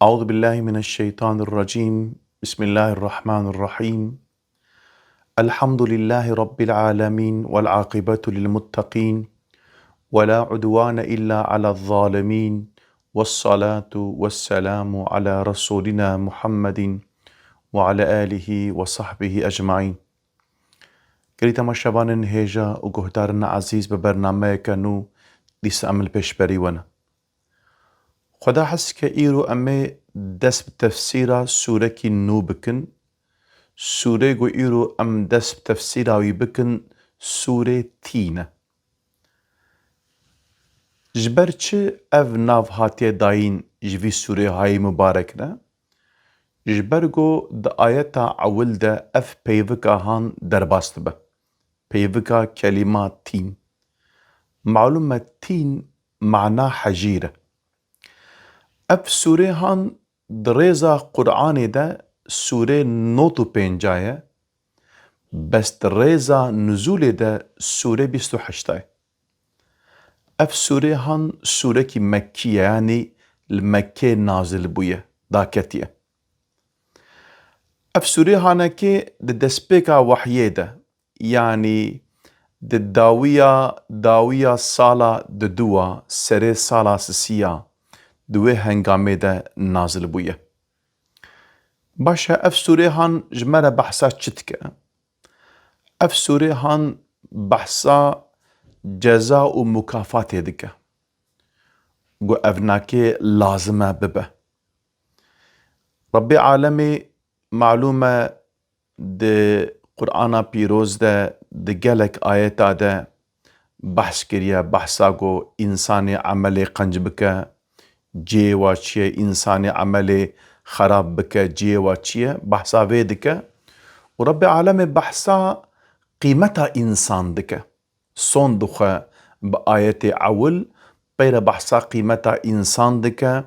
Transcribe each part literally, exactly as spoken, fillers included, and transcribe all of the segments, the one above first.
أعوذ بالله من الشيطان الرجيم. بسم الله الرحمن الرحيم. الحمد لله رب العالمين والعاقبة للمتقين ولا عدوان إلا على الظالمين والصلاة والسلام على رسولنا محمد وعلى آله وصحبه أجمعين. Girî temaşevanên hêja û guhdarên ezîz, bi bernameyeke nû dîsa em li pêşberî we ne. Xweda hez ke îro em ê dest bi tefsîra sûrekî nû bikin. Sûrê ku îro em dest bi tefsîra wî bikin, sûrê Tîn e. Ji ber çi ev nav hatiye dayîn ji vî sûrê hayî mubarek ne? Ji ber ku di ayeta ewil de ev peyvika han derbas dibe. Peyvika kelîma Tîn. Malûm e Tîn mana hejîr e. Ev sûrê han di rêza Qur'anê de sûrê nod û pênca ye, bes di rêza nuzûlê de sûrê bîst û heşta ye. Ev sûrê han sûrekî Mekkî ye, yanî li Mekkê nazil bûye, daketiye. Ev sûrê hanekê di destpêka wehyê de, yanî di dawiya, dawiya sala diduwa, serê sala sisiya, di wê hengamê de nazil bûye. Baş e, ev sûrê han ji me re behsa çi dike? Ev sûrê han behsa ceza û mukafatê dike. Ku evnakê lazim e bibe. Rebbê alemê malûm e di Qur'ana pîroz de, di gelek ayeta de behs kiriye, behsa ku însanê emelê qenc bike, cihê wa çi ye, însanê emelê xerab bike, cihê wa çi ye, behsa vê dike. Û Rebbê alemê behsa qîmeta însan dike. Sond dixwe bi ayetê ewil, peyre behsa qîmeta însan dike,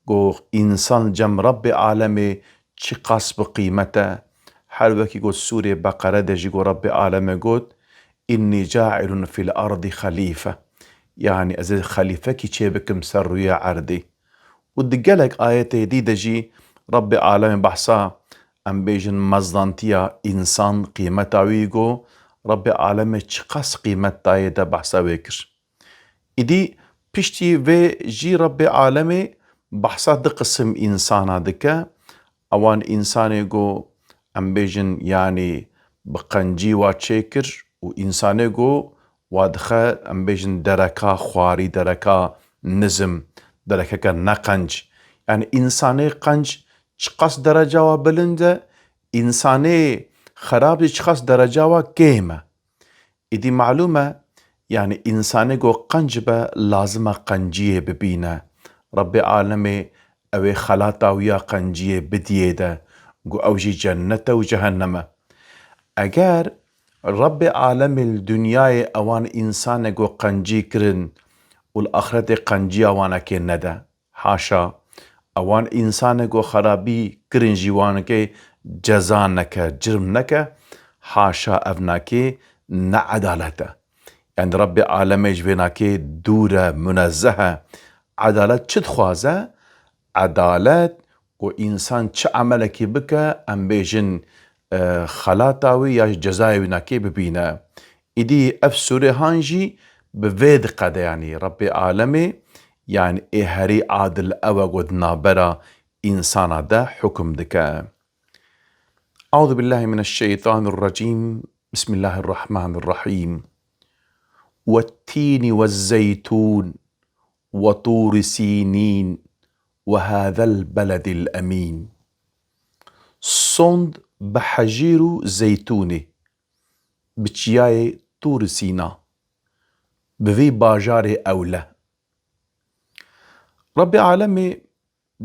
ku însan cem Rebbê alemê çiqas bi qîmet e. Her wekî got sûrê Beqere de jî got Rebbê alemê got, "Înnî caîlun fil erdî xelîfe." Yanî ez ê xelîfekî çêbikim ser rûyê erdê. Û di gelek ayetê dî de jî Rebbê alemê behsa, em bêjin, mezdantiya însan, qîmeta wî got, Rebbê alemê çiqas qîmet dayê de behsa wê kir. Îdî piştî vê jî Rebbê alemê behsa du qisim însana dike. Ewan însanê ku em bêjin, yanî bi qencî wa çêkir û însanê ku wa dixe, em bêjin, dereka xwarî, dereka nizm, derekeke neqenc. Yanî însanê qenc çiqas dereca wa bilind e, însanê xerab jî çiqas dereca wa kêm e. Îdî malûm e, yanî însanê ku qenc be, lazim e qenciyê bibîne. Rebbê alemê ew ê xelata wî ya qenciyê bidiyê de, ku ew jî cennet e û cehennem e. Eger Rebbê alemê li dinyayê ewan însanê ku qencî kirin û li axretê qenciya wanekê nede, haşa, ewan însanê ku xerabî kirin jî wanekê ceza neke, cirm neke, haşa, evnakê ne edalet e. Yanî Rebbê alemê ji vê nakê dûr e, munezzeh e. Edalet çi dixwaze? Edalet ku însan çi emelekî bike, em bêjin, e, xelata wî ya jî cezayê wî nakê bibîne. Îdî ev sûrê han jî bi vê diqede, yanî Rebbê alemê, yanî ê herî adil ew e ku di navbera însana de hukm dike. Euzu billahi mineşşeytanirrecîm. Bismillahirrahmanirrahîm. Wettînî wezzeytûn we tûrî sînîn we hâzel beledil emîn. Sond bi hejîr û zeytûnê, bi çiyayê Tûr Sîna, bi vî bajarê ewle. Rebbê alemê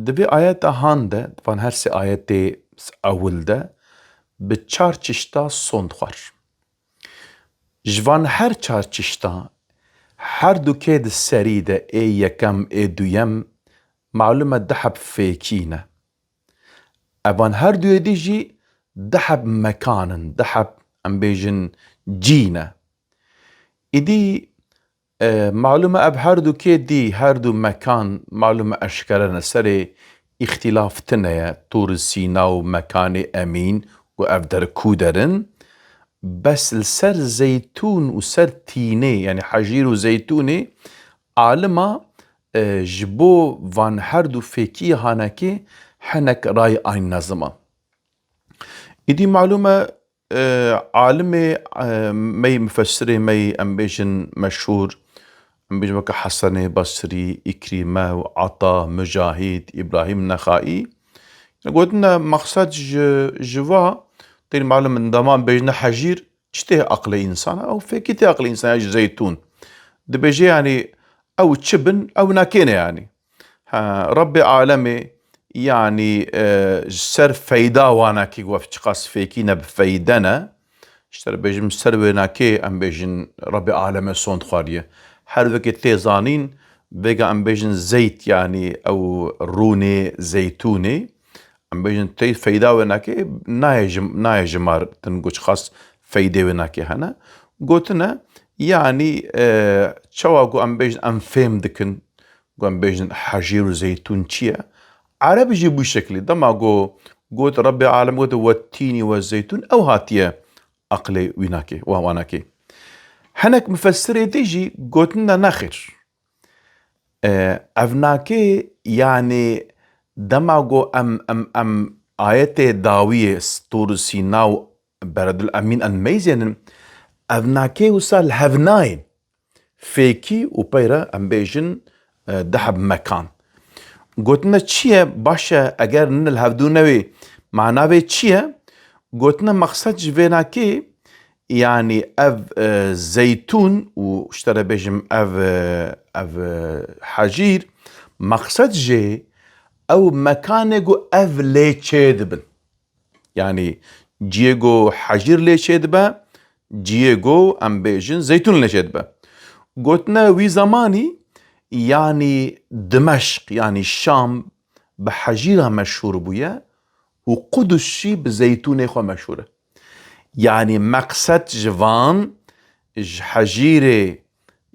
di vê ayeta han de, di van her sê ayetê ewil de, bi çar çişta sond xwar. Ji van her çar çişta, her dukê di serî de, ê yekem, ê duyem, malûm e du heb fêkî ne. Evan her duyê dî jî du heb mekan in, du heb, em bêjin, cî ne. Îdî, e, malûm e ev her dukê dî, her du mekan, malûm e eşkere ne. Serê îxtîlaf tune ye, Tûr Sîna û Mekanê Emîn û ev der ku der in. Bes li ser zeytûn û ser tînê, yanî hejîr û zeytûnê, alima, e, ji bo van her du fêkî hanekê hinek ray ayn nezima. Îdî malûm e, e, alimê, e, mey mufessirê mey em bêjin meşhûr, em bêjin weke Hesenê Basrî, Îkrîme û Ata, Mujahîd, Îbrahîm Nexaî, gotine maqsed ji, ji va, tên malûm in dema em bêjine hejîr, çi tê aqilê însan e? Ew fêkî tê aqilê însan ya ji zeytûn. Dibêje, yanî, ew çi bin, ew nakêne, yanî. Ha, Rebbê alemê, yanî, e, ji ser feyda wanakî, wef çiqas fêkî ne bi feyde ne. Ji te re bêjim, ser wênakê, em bêjin, Rebbê alemê sond xwariye. Her wekî tê zanîn, vêga em bêjin zeyt, yanî ew rûnê zeytûnê, em bêjin tê feyda wênakê nayê jim-, nayê jimar, tin got çiqas feydê wênakê hene. Gotine, yanî, e, çawa ku em bêjin em fêm dikin, ku em bêjin hejîr û zeytûn çi ye? Ereb jî bû şeklî. Dema ku got Rebbê alem, got we tînî we zeytûn, ew hatiye aqilê wînakê, wa-, wanakê. Hinek mufessirê dî jî gotine nexêr. E, ev nakê, yanî dema ku em, em, em ayetê dawiyê Tûr Sîna û Beredul Emîn em meyzênin, ev nakê wisa li hev nayên. Fêkî û peyre em bêjin, e, deheb mekan. Gotine çi ye? Baş e, eger ne li hevdû newê, mana vê çi ye? Gotine maqsed ji vê nakê, yanî ev, e, zeytûn û ji te re bêjim ev, e, ev, e, hejîr, maqsed jê ew mekanê ku ev lê çêdibin. Yanî ciyê ku hejîr lê çêdibe, ciyê ku em bêjin zeytûn lê çêdibe. Gotine wî zemanî, yanî Dimeşq, yanî Şam bi hejîra meşhûr bûye û Qudus jî bi zeytûnê xwe meşhûr e. Yanî meqsed ji van, ji hejîrê,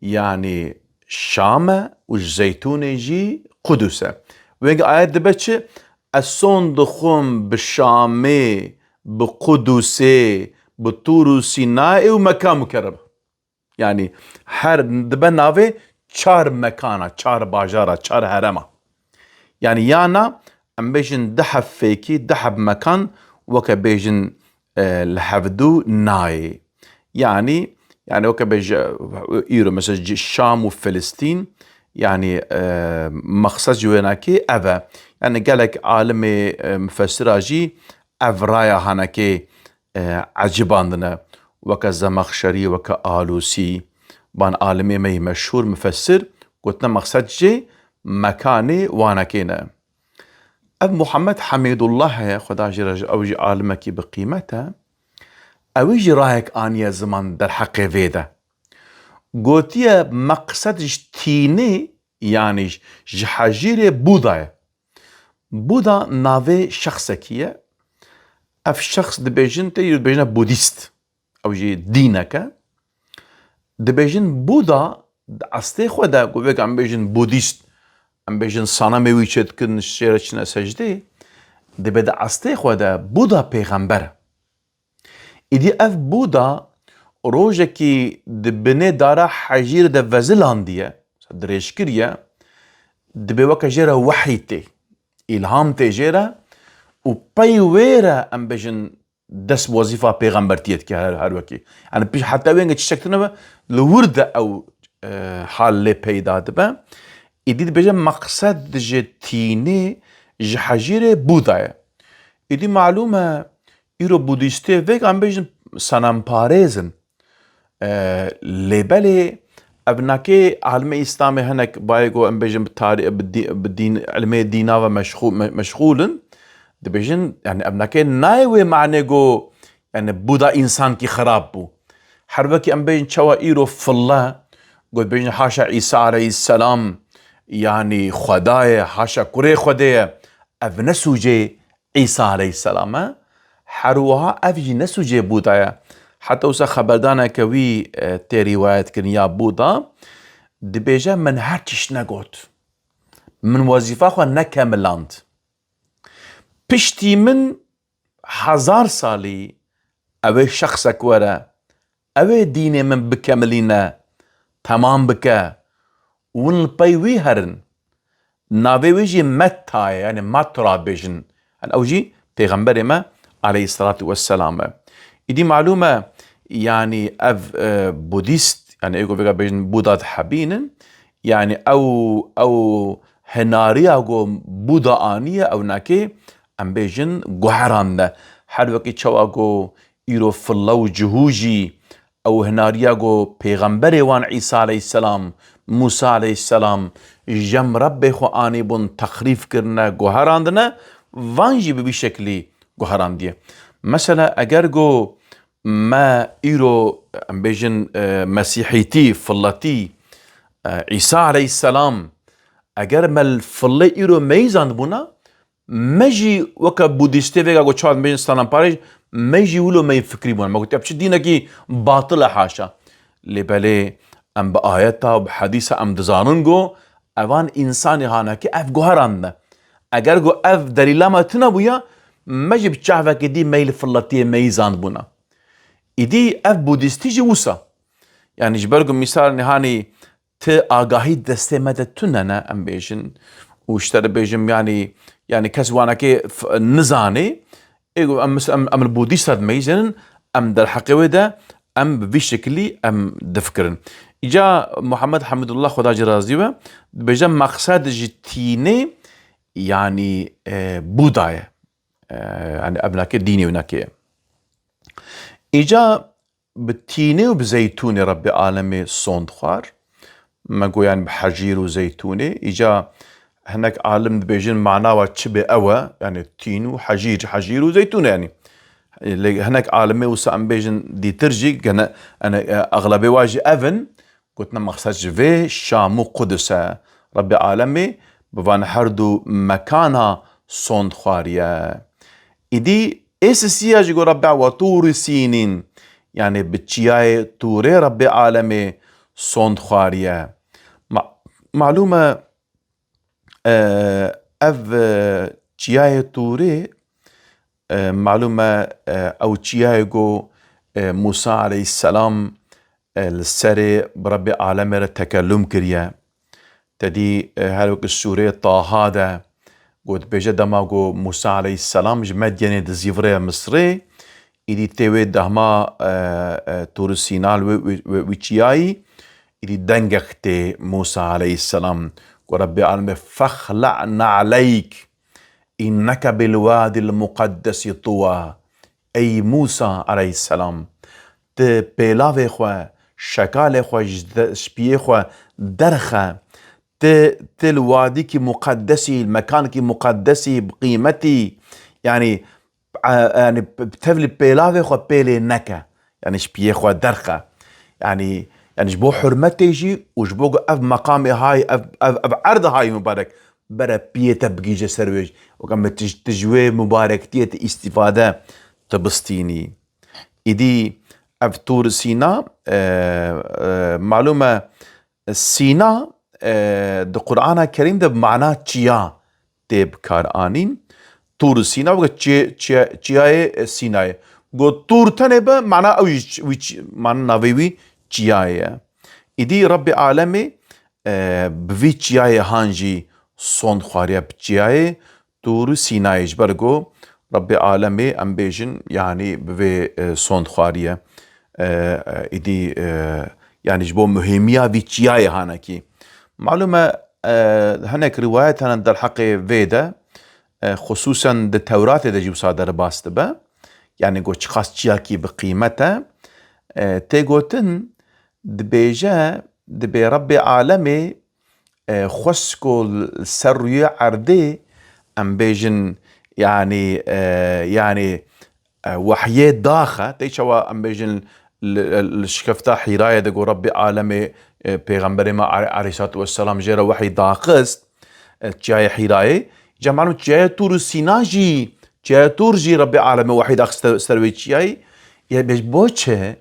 yanî Şam e û ji zeytûnê jî Qudus e. Wêga ayet dibe çi? Ez son dixwim bi Şamê, bi Qudusê, bi Tûr û Sînayê û Meka Mukerreme. Yanî her dibe navê çar mekana, çar bajara, çar herema. Yanî yana em bêjin deheb fêkî, deheb mekan, weke bêjin, e, li hevdû nayê. Yanî, yanî weke bêje, îro mesela ci-, Şam û Filistîn, yanî, e, maqsed ji wênakê ev e. Yanî gelek alimê, e, mufessira jî ev raya hanekê, e, ecibandine. Weke Zemaxşerî, weke Alûsî, ban alimê me yê meşhûr mufessir, gotine maqsed jê mekanê wanekê ne. Ev Muhammed Hemîdullah heye, Xweda jê re ji ew jî alimekî bi qîmet e. Ewî jî rayek aniye ziman derheqê vê de. Gotiye meqsed ji tînê, yanî ji hejîrê Bûda ye. Bûda navê şexsekî ye. Ev şexs dibêjin, tê dibêjine Budîst. Ew jî dînek e. Dibêjin Bûda di estê xwe de, ku vêga em bêjin Budîst, em bêjin sanamê wî çêdikin, jê re çine secdê, dibe di estê xwe de Bûda pêxember e. Îdî ev Bûda rojekî di binê dara hejîrê de vezilandiye, dirêj kiriye, dibe weke jê re wehy tê, îlham tê jê re û pey wê re em bêjin dest bi wezîfa pêxembertiyê dike her, her wekî. Yanî pîş heta wênge çi çektirine be, li wir de ew, e, hal lê peyda dibe. Îdî dibêje meqsed ji tînê, ji hejîrê Bûda ye. Îdî malûm e, îro Budîstê vêga em bêjin senemparêz in. E, lê belê ev nakê alimê Îslamê hinek bayê ku em bêjin bi tarî-, bi dî-, bi dîn, ilmê dîna ve meşxû-, me-, meşxûl in. Dibêjin, yanî ev nakê nayê wê manê ku, yanî Buda însankî xirab bû. Her wekî em bêjin çawa îro fille, ku dibêjin haşa Îsa aleyhisselam, yanî Xweda ye, haşa kurê Xwedê ye. Ev ne sûcê Îsa aleyhisselam e. Her wiha ev jî ne sûcê Buda ye. Heta wisa xeberdaneke wî, e, tê rîwayetkirin ya Buda, dibêje, min her tişt negot. Min wezîfa xwe nekemiland. Piştî min hezar salî ew ê şexsek were, ew ê dînê min bikemilîne, temam bike, û hûn li pey wî herin. Navê wî jî Metta ye, yanî Matra bêjin. Yanî ew jî pêxemberê me aleyhisselatu vesselam e. Îdî malûm e, yanî ev, e, budîst, yanî ê ku vêga bêjin Buda dihebînin, yanî ew, ew hinariya ku Buda aniye, ew nakê, em bêjin, guherandine. Her wekî çawa ku îro fille û cihû jî ew hinariya ku pêxemberê wan Îsa aleyhisselam, Mûsa aleyhisselam, jem Rebbê xwe anîbûn, texrîf kirine, guherandine, van jî bi vî şeklî guherandiye. Mesela eger ku me îro, em bêjin, e, mesîhîtî, filletî, e, Îsa aleyhisselam, eger me li fillê îro meyî zandibûna, me jî weke budîstê vêga ku çawa dibêjin stranparêj, me jî wilo me yê fikrî bûna. Me gotiya, "Ev çi dînekî batil e, haşa." Lê belê em bi ayeta û bi hedîsa em dizanin ku evan însanê hanekê ev guherandine. Eger ku ev delîla me tune bûya, me jî bi çavekê dî me yê li filletiyê me yî zandibûna. Îdî ev budîstî jî wisa. Yanî ji ber ku mîsal nihanî ti agahî destê me de tune ne, em bêjin. Û ji te re bêjim, yanî, yanî kes wanekê f-, nizanê, ê, em, em, em li Budîsta dimeyzênin, em derheqê wê de, em bi vî şekilî em difikirin. Îca Muhammed Hamidullah, Xweda jê razî be, dibêje, meqsed ji tînê, yanî, e, Buda ye. E, yanî ev nakê dînê wî nakê ye. Îca bi tînê û bi zeytûnê Rebbê alemê sond xwar. Me got, yanî bi hecîr û zeytûnê. Îca hinek alim dibêjin mana wa çi bê ew e, yanî tîn û hecîr, hecîr û zeytûn e yanî. Lê hinek alimê wisa em bêjin dîtir jî gene, yanî, e, exlebê wa jî ev in. Gotine meqsed ji vê Şam û Qudus e. Rebbê alemê bi van her du mekana sond xwariye. Îdî ê sisiya jî got Rebbe, "We Tûrî Sînîn", yanî bi çiyayê Tûrê Rebbê alemê sond xwariye. Ma-, malûm e, e, ev, e, çiyayê Tûrê, e, malûm e, e, ew çiyayê ku, e, Mûsa aleyhisselam, e, li serê bi Rebbê alemê re tekellum kiriye. Te dî, e, her wek sûreyê Taha de got, dibêje dema ku Mûsa aleyhisselam ji Medyenê dizîvirê Misrê, îdî tê wê dehma, e, e, Tûr Sîna li wê, wê, wê, wê çiyayî, îdî dengek tê Mûsa aleyhisselam, ku Rebbê alemê, "Fexle' ne'leyk, inneke bil wadil muqeddesî tuwa." Ey Mûsa aleyhisselam, ti pêlavê xwe, şekalê xwe ji de-, ji piyê xwe derxe, ti, ti li wadîkî muqeddesî, mekanekî muqeddesî, bi qîmetî, yanî, e, yanî, bi tevlî pêlavê xwe pêlê neke. Yanî ji piyê xwe derxe. Yanî, yanî ji bo hurmetê jî û ji bo ku ev meqamê hay, ev, ev, ev erd hay mubarek bere piyê te bigihîje ser wê jî. Weke me tu ji, tu ji wê mubarektiyê tu îstîfade tu bistînî. Îdî ev Tûr Sîna, e, e, malûm e, Sîna, e, di Qur'ana Kerîm de bi mana çiya tê bikaranîn. Tûr Sîna weke çi-, çi-, çiyayê Sînayê. Got Tûr tenê be, mana ew jî çi-, wî çi-, mana navê wî çiyayê ye. Îdî Rebbê alemê, e, bi vî çiyayê han jî sond xwariye, bi çiyayê Tûr Sînayê, ji ber ku Rebbê alemê, em bêjin, yanî bi vê, e, sond xwariye. E, e, îdî, e, yanî ji bo muhîmiya vî çiyayê hanekî. Malûm e, e, hinek rîwayet hene derheqê vê de, e, xisûsen di Tewratê de jî wisa derbas dibe. Yanî ku çiqas çiyakî bi qîmet e. E, tê gotin, dibêje, dibê Rebbê alemê, e, xwest ku li ser rûyê erdê, em bêjin, yanî, e, yanî, e, wehyê daxe, tê çawa em bêjin li, li şikefta Hîrayê de ku Rebbê alemê, e, pêxemberê me ale-, aleyhissalatu vesselam jê re wehyî daxist, e, çiyayê Hîrayê. Ca malûm çiyayê Tûr û Sîna jî, çiyayê Tûr jî Rebbê alemê wehyî daxiste ser wê çiyayî. Yê bêj bo çi?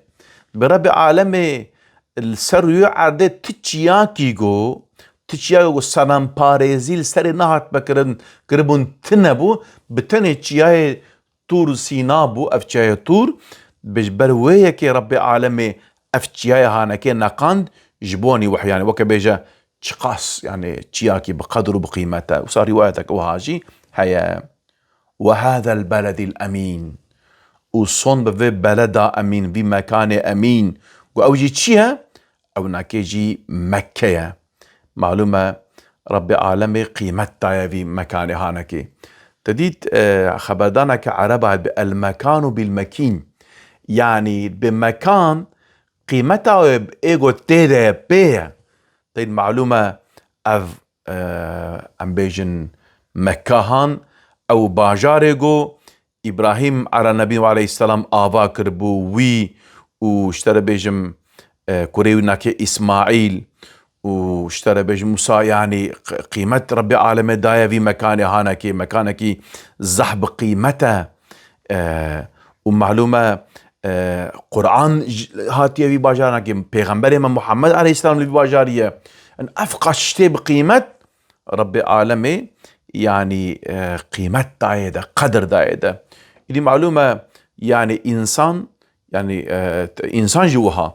Bi Rebbê alemê li ser rûyê erdê ti çiyakî go, Ti çiyayê ku sevenparêzî li serê nehat bikirin, kiribûn tune bû, bi tenê çiyayê Tûr Sîna bû, ev çiyayê Tûr, bi ji ber wê yekê Rebbê alemê ev çiyayê hanekê neqand, ji bonî wehyanê, weke bêje, çiqas, yani, çiyakî bi qedir û bi qîmet e. Wisa rîwayetek wiha jî heye. "Ve hâzel beledil emîn." Û son bi vê beleda emîn, vî mekanê emîn. Got, ew jî çi ye? Ew nakê jî Mekke ye. Malûm e, Rebbê alemê qîmet daye vî mekanê hanekê. Te dît, e, xeberdaneke ereba bi el mekanu bil mekîn. Yanî bi mekan qîmeta wê ê got tê de ye, pê ye. Teyîd malûm e, ev, e, em bêjin Mekka han, ew bajarê ku Îbrahîm ala nebî ve aleyhisselam ava kiribû, wî û ji te re bêjim, e, kurê wî nakê Îsmaîl û ji te re bêjim Musa, yanî q-, qîmet Rebbê alemê daye vî mekanê hanekê, mekanekî zehf bi qîmet e. E, û malûm e, e, Quran j-, hatiye vî bajaranekê, Pêxemberê me Muhammed aleyhisselam li vî bajarî ye. Ev qas tiştê bi qîmet, Rebbê alemê, yanî, e, qîmet dayê de, qedir dayê de. Îdî malûm e, yanî însan, yanî, e, t-, însan jî wiha.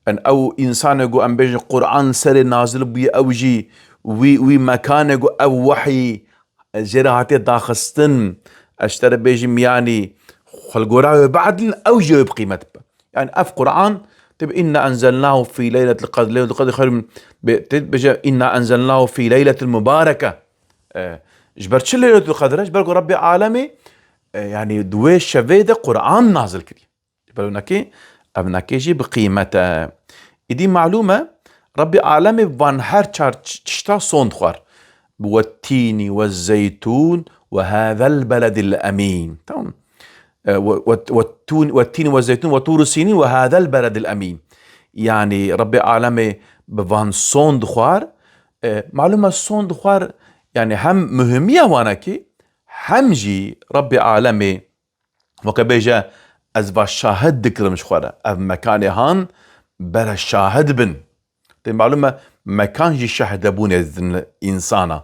Yanî ew însanê ku em bêjin Quran serê nazil bûye, ew jî wî, wî mekanê ku ew wehyî jê re hatiye daxistin, ez ji te re bêjim, yanî xwe li gora wê biedilin, ew jî wê bi qîmet be. Yanî ev Quran, tê bi, "Inna enzelnahu fî leyletil qedr, leyletul qedr xeyrun min", bê-, tê bêje, "Inna enzelnahu fî leyletil mubareke." E, ji ber çi Leyletul Qedr e? Ji ber ku Rebbê alemê, e, yanî di wê şevê de Quran nazil kiriye. Ji ber wê nakê, ev nakê jî bi qîmet e. Îdî malûm e, Rebbê alemê van her çar ç-, tişta sond xwar. "Wettînî wezzeytûn we hâzel beledil emîn." Tamam. E, we, we, wettûn-, wettînî wezzeytûn we tûrî sînîn we hâzel beledil emîn. Yanî Rebbê alemê bi van sond xwar. E, malûm e sond xwar, yanî hem muhimiya wanekî, hem jî Rebbê alemê weke bêje, "Ez va şahid dikirim ji xwe re." Ev mekanê han bere şahid bin. Tê malûm e, mekan jî şahdebûnê didin însana.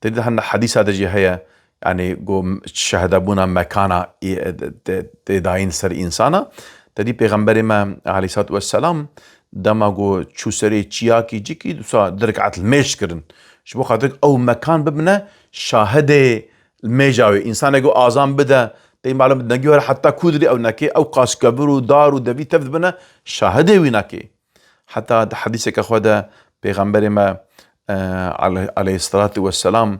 Tê de hene hedîsa de jî heye, yanî go şahdebûna mekana î-, tê, tê dayîn ser însana. Te dî Pêxemberê me aleyhissalatu vesselam dema go çû serê çiyakî cikî, dûsa di rekat li mêj kirin. Ji bo xatir ew mekan bibine şahidê li mêja wê. Însanê go azan bide, tê malûm dengê were heta ku dirê ew nekê, ew qas kevir û dar û devî tev dibine şahidê wî nekê. Heta di hedîseke xwe de Pêxemberê me, e, ale-, aleyhissalatu vesselam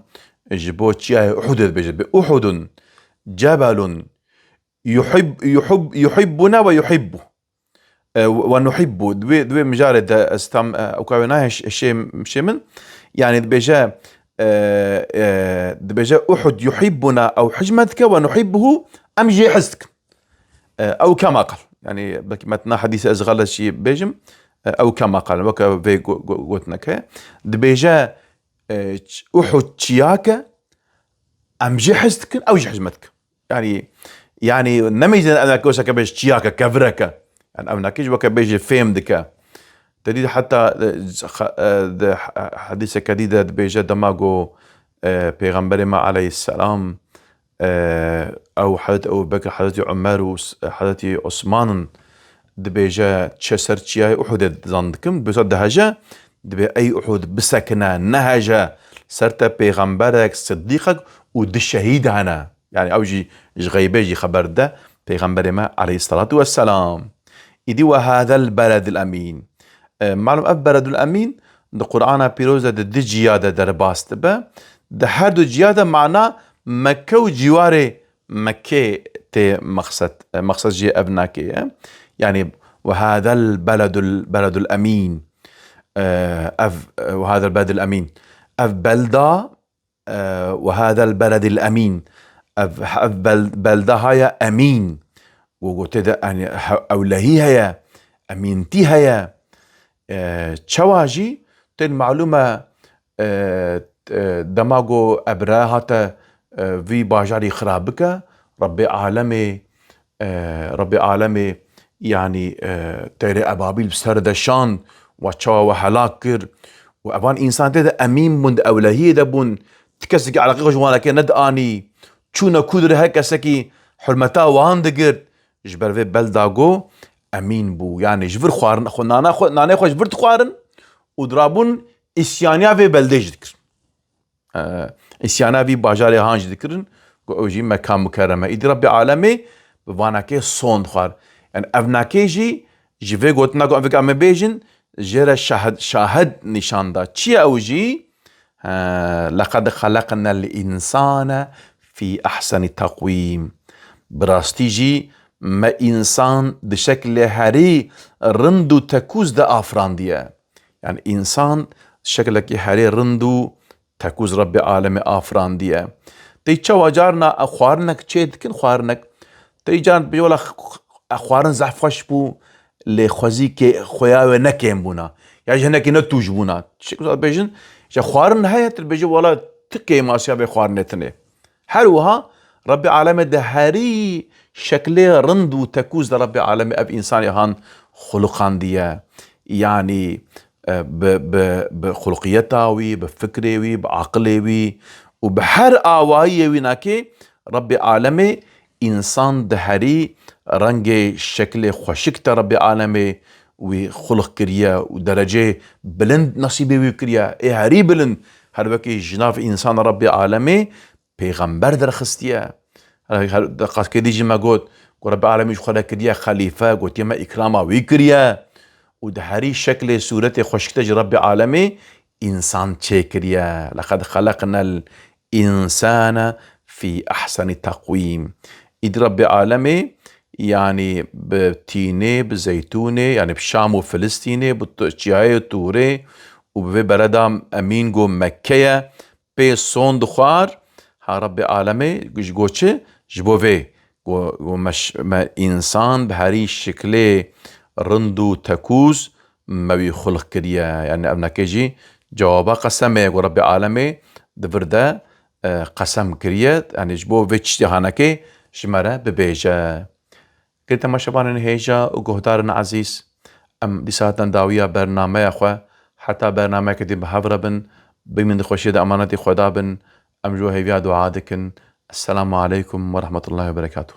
ji bo çiyayê Uhudê dibêje, "Bi Uhudun cebelun yuhib-, yuhib-, yuhibbuna ve yuhibbu." E, ve nuhibbu. Di wê, di wê mijarê de ez tam, e, ewka wê nayê ş-, şê, şê min. Yanî dibêje, e, e, dibêje, "Uhud yuhibbuna ew hizmet dike ve nuhibbuhu", em jê hez dikin. E, ew kema qal. Yanî belkî metna hedîsê ez xelet jî bêjim. E, ew kema qal. Weke vê go-, go-, gotineke. Dibêje, e, ç-, Uhud çiyake, em jê hez dikin, ew jî hizmet dikin. Yanî, yanî nemeyzên ev nake wisa ke bêj çiyake, kevireke. Yanî ev nake jî weke bêjê fêm dike. Te dî heta, e, xe-, e, di he-, hedîseke dî de dibêje dema go, e, Pêxemberê me aleyhisselam, e, ew Hezretî Ebu Bekir, Hezretî Umer û s-, Hezretî Osman in, dibêje, çe ser çiyayê Uhudê zan dikim, dibêje diheje, dibê, "Ey Uhud, bisekine, neheje, ser te pêxemberek, sidîqek û du şehîd hene." Yanî ew jî ji xeybê jî xeber dide Pêxemberê me aleyhissalatu vesselam. Îdî "Ve hâzel beledil emîn." E, malum ev beledul emîn di Qur'ana Pîroz de di du ciya de derbas dibe. Di her du ciya de mana Mekke û cîwarê Mekkê tê mexsed, e, mexsed jê ev nakê ye. Yanî "Ve hâzel beledul, beledul emîn." E, ev, e, "Ve hâzel beledul emîn." Ev belda, e, "Ve hâzel beledil emîn." Ev, ev bel-, belda haya emîn. Û gotê de, yanî, he-, ewlehî heye, emîntî heye. E, çawa jî tên malûm e, e, e, dema ku Ebrehe hate, e, vî bajarî xira bike, Rebbê alemê, e, Rebbê alemê, yanî, e, teyrê ebabîl bi ser de şand, we çawa we helak kir, û evan însan tê de emîn bûn, di ewlehiyê de bûn, ti kesekî eleqê xwe ji wanekê nedianî, çûne ku dirê her kesekî hurmeta wan digirt, ji ber vê belda go emîn bû. Yanî ji vir xwarin, xwe nana xwe, nanê xwe ji vir dixwarin û dirabûn îsyaniya vê beldê jî dikirin. E, îsyana vî bajarê han jî dikirin, ku ew jî Meka Mukerreme. Îdî Rebbê Alemê bi vanakê son dixwar. Yani evnakê jî ji vê gotina ku em vika me bêjin, jê re şahid, şahid nîşan da. Çi ye ew jî? E, "Leqed xeleqnel însane fî ehseni teqwîm." Bi rastî jî me însan di şeklê herî rind û tekûz de afirandiye. Yani însan şeklekî herî rind û tekûz Rebbê Alemê afirandiye. Tey çawa carna e xwarinek çê dikin, xwarinek. Tey car bê wela x-, x-, e xwarin zehf xweş bû, lê xwezî kê-, xuya wê ne kêm bûna. Ya ji hinekî ne tûj bûna. Şik wisa bêjin, ji xwarin heye, tu bêjî wela tu kêmasiya vê xwarinê tune. Her wiha Rebbê Alemê di herî şeklê rind û tekûz de Rebbê Alemê ev însanê han xuluqandiye. Yanî, e, bi, bi, bi xuluqiyeta wî, bi fikrê wî, bi aqilê wî û bi her awayiyê wî nakê Rebbê Alemê însan di herî rengê şeklê xweşik de Rebbê Alemê wî xuluq kiriye û derecê bilind nesîbê wî kiriye. Ê herî bilind, her wekî ji nav însan Rebbê Alemê pêxember derxistiye. Her, her, qas kêdî jî me got, ku Rebbê Alemî ji xwe re kiriye xelîfe, gotiye me îkrama wî kiriye. Û di herî şeklê sûretê xweşik de ji Rebbê Alemê însan çêkiriye. "Leqed xeleqnel însane fî ehsenî teqwîm." Îdî Rebbê Alemê, yanî bi tînê, bi zeytûnê, yanî bi Şam û Filistînê, bi tu-, çiyayê Tûrê û bi vê bereda emîn go Mekke ye, pê son dixwar, ha Rebbê Alemê ji go çi? Ji bo vê. Go, go me ş-, me însan bi herî şiklê rind û tekûz me wî xulq kiriye. Yani ev neke jî cewaba qesemê ye. Go Rebbê Alemê di vir de, e, qesem kiriye. Yani ji bo vê tiştê hanekê ji me re bibêje. Girê temaşevanên hêja û guhdarên ezîz, em dîsa hatin dawiya bernameya xwe, heta bernameyeke din bi hev re bin, bimînin di xweşiyê de emanetî Xweda bin, em ji we hêviya dua dikin. Esselamu aleykum ve rahmetullahi ve berekatuh.